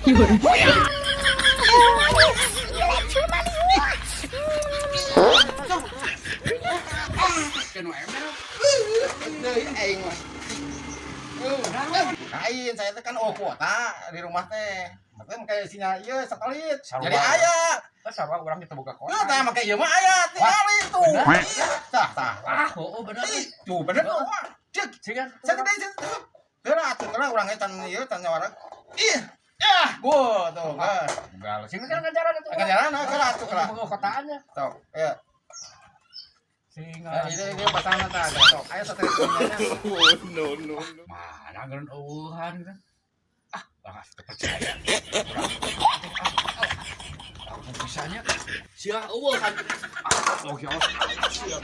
Kenu emel. Deui aing mah. Lain, saya teh kan oh kuota di rumah teh. Makanya kayak sinyal ieu satelit. Sarua. Jadi aya. Terus sarua urang kita boga Nah, kota. Tah make ieu mah aya tingali tuh. Bener. Iya, tah tah. Ah, oh, bener. Ih, tuh bener tuh. Cek, Sih kan. Saya gede sih. Geura atuh geura urang ge can ieu can nyawara. Ih, ah, gua tuh. Geus. Enggak, sing kan ngajaran atuh. Ngajaran, ah, geura atuh geura. Boga kotaannya. Sok, ya. Sing. Nah, ini pasangan tah, sok. Ayo satelit punyanya. Mana geun eueuhan kan. Ah, urang teu percaya. Aku bisanya sia eueuhan. Ah, oh ya Allah. Sia.